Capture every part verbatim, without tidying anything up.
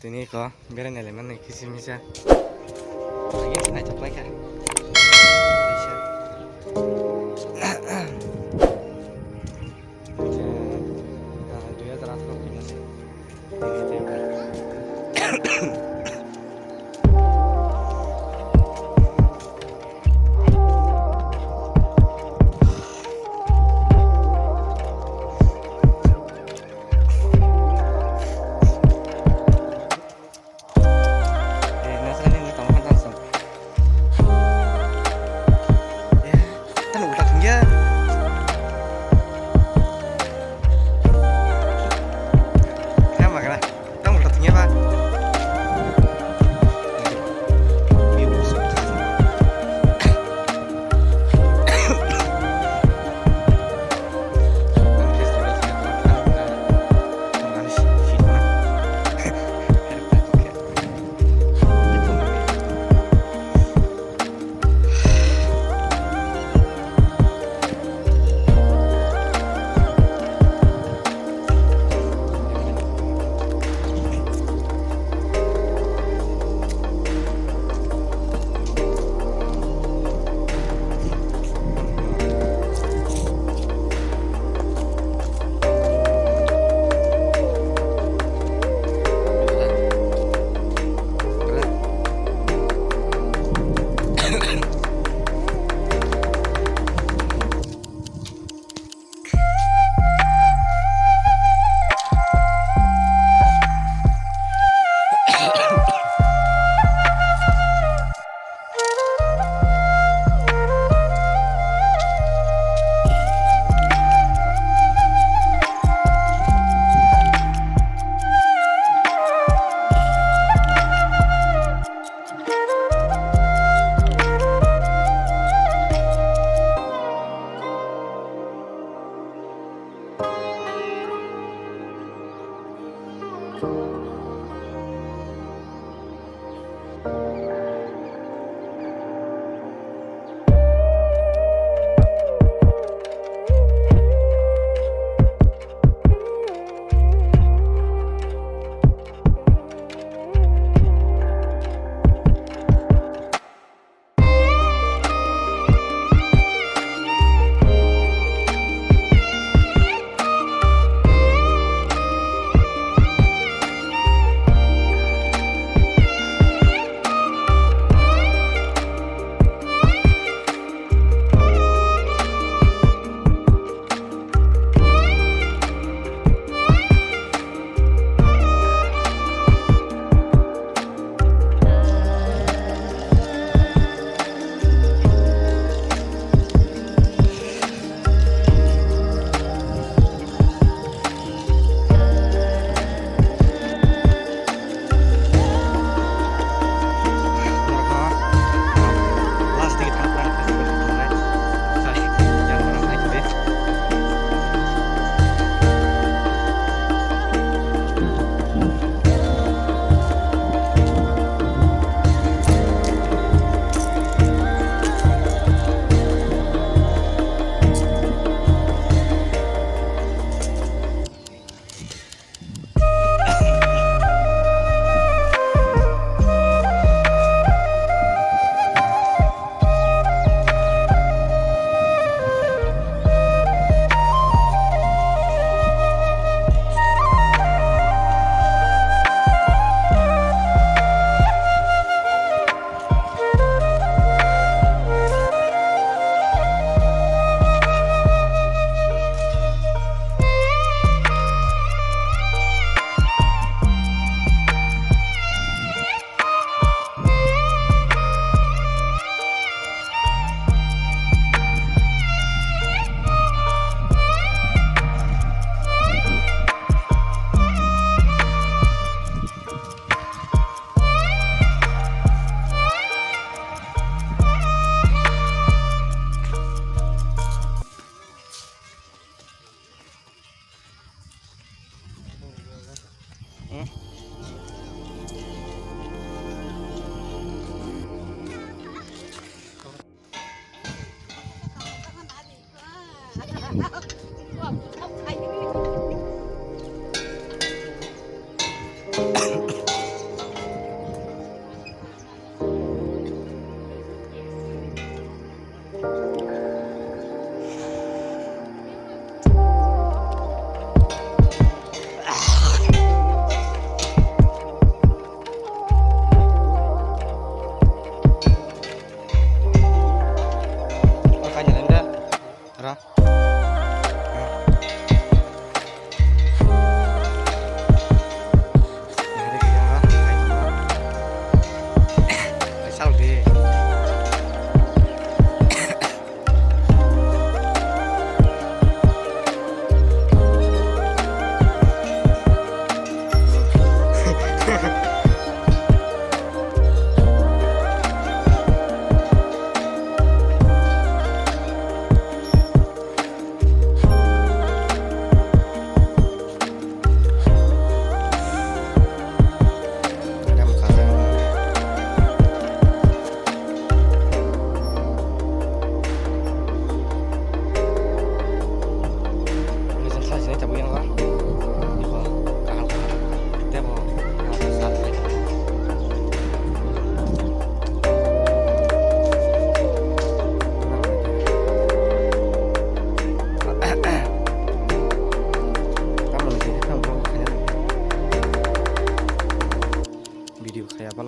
Tini ko berai nai le mani kisi misa. Lagi naithok lai kha. Kaisa. Kaisa, ah, dui hajar atharo kina se. Tini tei. Eh, nasa ni ni tong khan tang song. Eh, tang utak thung ya. Ya, magra. Tang utak thung ya, ba.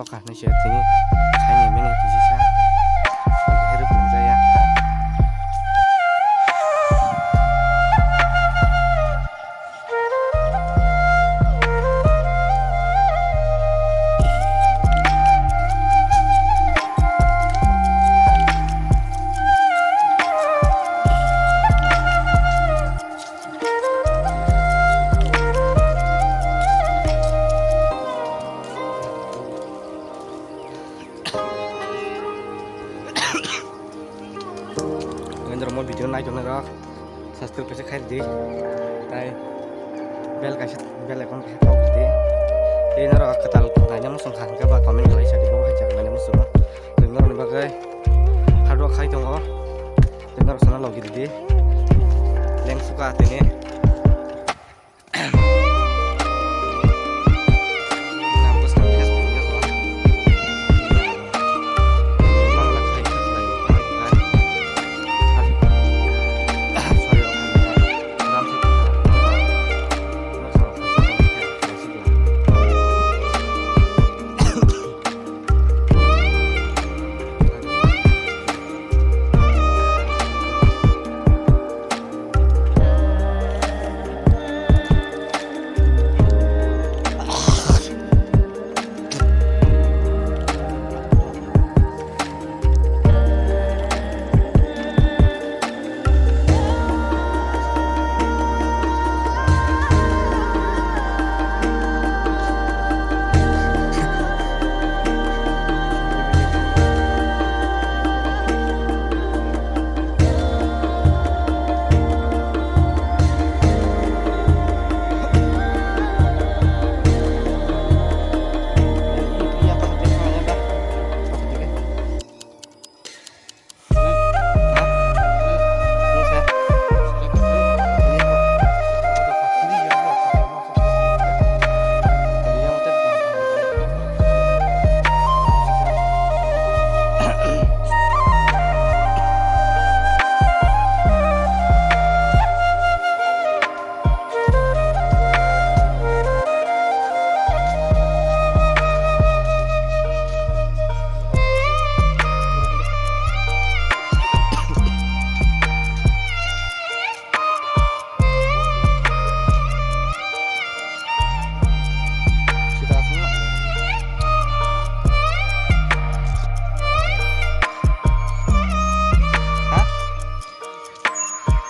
Kahini se tini khaini mene kisi sa. Hero bumjaya. Ngendrama video nai tongnai rok. Subscribe kaisa khairidi. Tai bell kaisa, bell icon kaisa thok di. Tei norok kwtal naina muchung kha hwnkhe ba comment khlai sadi bo hai jaga naina muchungo. Tei norokni bagwi hard work khai tongo. Tei norok sana logi di. Leng suka tini.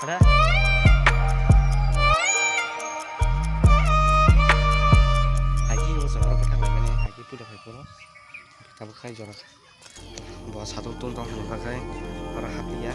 Ada. Haji, oh, seorang petang lagi nih. Haji, pudah, haji, pudah. Tabuk khai jora. Bo satung tung tong hwnba khai oro hapya.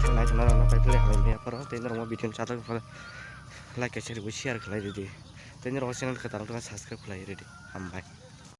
Thang nai thang nai rok no pai phlai hambai maya phoro tei norok mo video no chatok like kaisa riwi share khlai ridi tei norok channel kwtal wngkha subscribe khlai ridi hambai.